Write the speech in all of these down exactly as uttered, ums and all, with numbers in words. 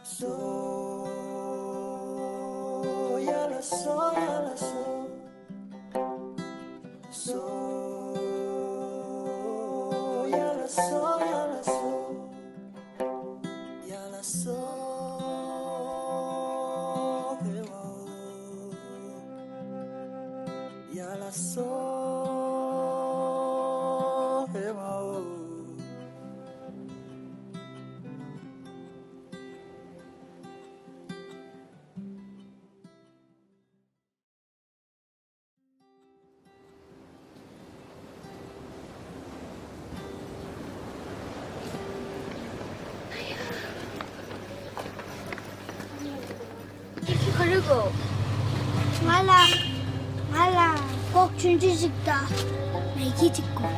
So, ya la so, ya la so. So, ya la so, ya la so. Ya la so, he wa o. Ya la so, he wa o. ཁྱེད་ཚོ་ག་རེ་དགོས། ང་ལ། ང་ལ་ཀོག་ཆུང་ཆུང་ཞིག་དང་མེ་གི་ཅིག་དགོས།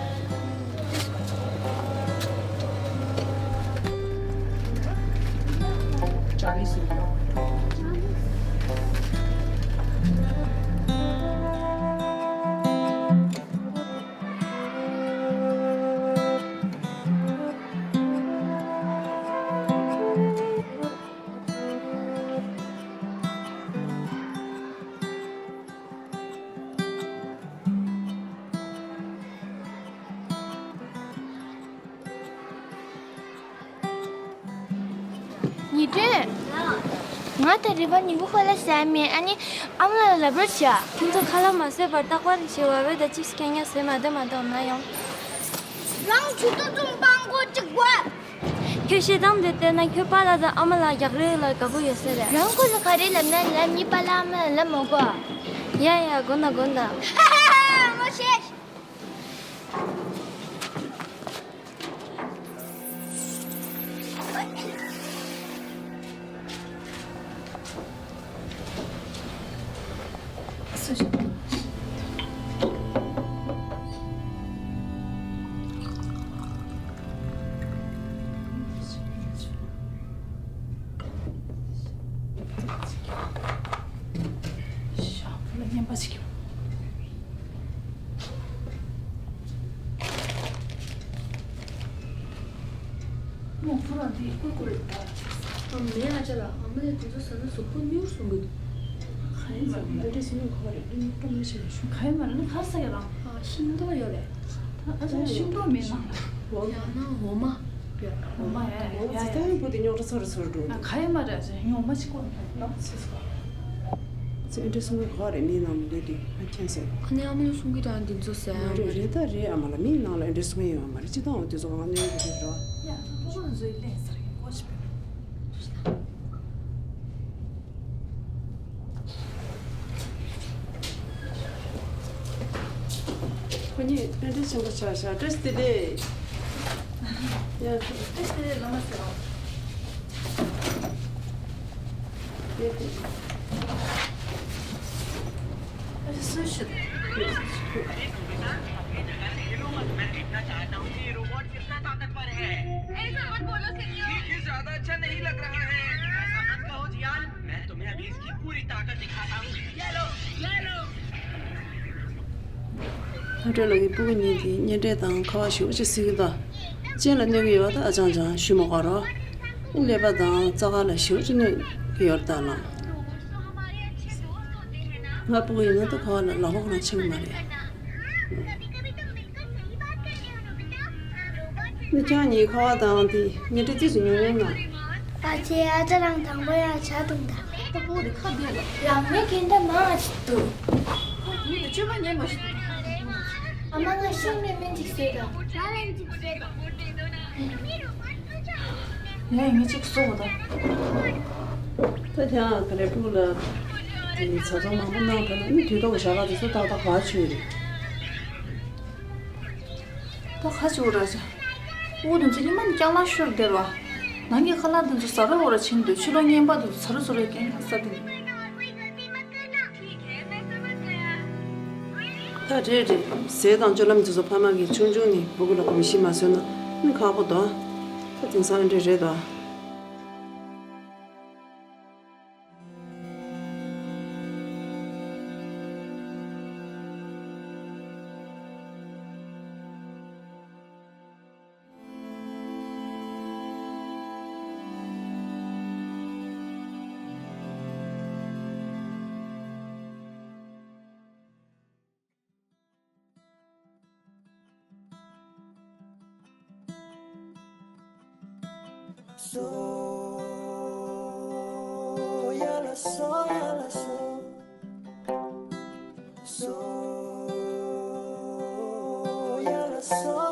ཉི་སྒྲོན། ང་དང་རི་བ་ཉིན་གུང་ཁོ་ལ་ཟ་མེད། ཨ་ནི་ཨ་མ་ལགས་ལ་ལབ་རོགས་བྱ། ཁྱོད་ཚོ་ཁ་ལག་མ་བཟས་པར་རྟག་པར་བྱེད་པ་བས་ད་ཅིབ་སི་ཁྱེད་ཉག་བཟས་མ་འདོད་མ་འདོད་ན་ཡོང་། རང་ཇུས་གཏོགས་ཙུང་པང་གོ་གཅིག་དགོས། ཁྱོད་བཤད་སྟངས་དེ་བལྟས་ན་ཁྱོད་པཱ་ལགས་དང་ཨ་མ་ལགས་རྒྱག་རེས་ལ་དགའ་པོ་ཡོད་ས་རེད། རང་ཁོ་ལ་ག་རེ་ལབ་ན་ལབ། ངའི་པཱ་ལགས་ཨ་མ་ལགས་ལབ་མ་དགོས། ཡ་ཡ་དགོངས་དག་དགོངས་དག་ཧ་ཧ་ཧ་ཧ། ངོ་ཤེས། ཞག་པོ་ལ་བརྙན་པ་ཞིག་ཡོད། མོ་ཕུ་ར་འདི་ཀུར་ཀུར་རེད་པ། ཨ་མའི་ཨ་ཅག་ལ་ཨ་མ་ལས་དེ་ཚོ་ཟ་ན་གཟུགས་པོ་མྱུར་སོང་གི་འདུག་ག་ཡིན་ཟེར་ན་འདི་འདྲ་ཞིག་ནི་གོ་བ་རེད། འདི་ནི་སྤྲོ་མོ་ཞིག་རེད་ཤོག་ག་ཡིན་མ་རེད་ན་ཁ་ས་ཡ་རང་། ཨ་ཤིང་ཏོག་ཡོད་རེད། ཨ་ཅག་ཤིང་ཏོག་མེད་ན། ཡང་ན་འོ་མ། འོ་མ་ཡ་འོ་མ་ཡ་ཟི་ཐན་པོ་དེ་རྙོག་དྲ་ཚོར་ཚོར་འགྲོ་འདུག་ག་ཡིན་མ་རེད། ཨ་ཅག་འོ་མ་ཅིག་གོ་ན་ཚེ་སོ། ཚེ་འདྲ་སོང་གི་གོ་བ་རེད། མི་ནང་མི་འདྲ་དེ་ཨ་ཁྱེད་ཟེར། ཨ་ནི་ཨ་མ་ལ་གསུང་གི་དང་འདི་ཚོ་ཟེར། མ་རེད་རེད་ད་རེད། ཨ་མ་ལ་མིའི་ནང་ལ་འདྲ་གསུང་ཡོད་མ་རེད། སྤྱི་བཏང་འོ་དེ་ཚོ་གང་གནོན་གི་རེད་རོ། ཡ་ད་ཕྲུ་གུ་ཚོའི་ལན་ཟེར་གི་གོ་ཞིག་ཕེབས། ཁོ་གཉིས་ཨེ་འདྲ་ཆེན་པོ་ཆགས་ཤག་བཀྲ་ཤིས་བདེ་ལེགས། ཡ་བཀྲ་ཤིས་བདེ་ལེགས་ལ་མ་ཟེར་རོ། ལྷ་སྒྲོལ་ལགས་ཀྱི་སྤུ་གུ་གཉིས་ཀྱིས་གཉེན་འཕྲད་དང་ཁ་པར་ཞེ་པོ་ཅིག་གཟིགས་ཀྱི་འདུག་སྤྱན་ལ་གནོད་ཀྱི་ཡོད་པ་ད་ཨ་ཅང་ཅང་ཞུ་མི་དགོས་རོགས། ཀླད་པ་དང་རྩ་ཁ་ལ་ཞེ་པོ་ཅིག་གནོད་ཀྱི་ཡོད་རེད་ད་ལགས། ང་སྤུ་གུ་ཡིན་ན་ད་ཁ་པར་ལ་ལག་པ་ཁོ་རང་འཆང་གི་མ་རེད། ནི་ཁྱེད་གཉིས་ཁ་པར་དང་དེ་གཉེན་འཕྲད་རྩིས་སུ་ཉོ་ཉོ་ན། ཨ་ཅེ་ཨ་ཅག་རང་དང་པོ་ཡང་ཇ་འཐུང་དང་། ཨ་ཁུ་དེ་ཁ་བདེ་ལ། རང་མོས་ཀྱི་འདྲ་མང་ཞིག་འདུག་ཁོ་ཡིན་དུ་བཅོས་མ་ཉན་མ་ཞིག་འདུག་ཨ་མ་ང་ཤིང་ནས་སྨན་ཅིག་བཟོས་དང་། ཇ་ལན་ཅིག་བཟོས་དང་། ཡ་ཡིན་ཅིག་གསོ་བ་དང་། ད་ཁྱེད་རང་ག་རེ་སྤུ་གུ་ལ་དེ་ཚ་ཚོང་མང་པོ་གནང་ཐུབ་ན་ནི་དུས་ཐོག་གི་ཞག་ཁ་དེ་ཚོ་ཏག་ཏག་ག་བྱུང་རེད། ད་ཁ་ཆུ་ར་ཆ། འུ་དུ་ཚོ་ཉི་མ་ནི་རྐྱང་ལ་ཤོར་བསྡད་རོ། ནང་གི་ཁ་ལག་དེ་ཚོ་ཟ་ར་འོ་ར་ཕྱིན་འདུག་ཕྱི་ལོགས་བརྙན་པ་དེ་ཚོ་ཚ་རུ་ཚུར་ར་རྐྱང་རྐྱང་ཟ་དེ། ད་རེད་རེད། ཟས་དང་སྤྱོད་ལམ་དེ་ཚོ་ཕ་མ་གིས་ཆུང་ཆུང་ནས་སྤུ་གུ་ལ་གོམས་གཤིས་མ་བཟོས་ན་ནི་ཁག་པོ་འདུག་ད་དེང་སང་འདྲ་རེད་དོ། So, yala so, yala so. So, yala so,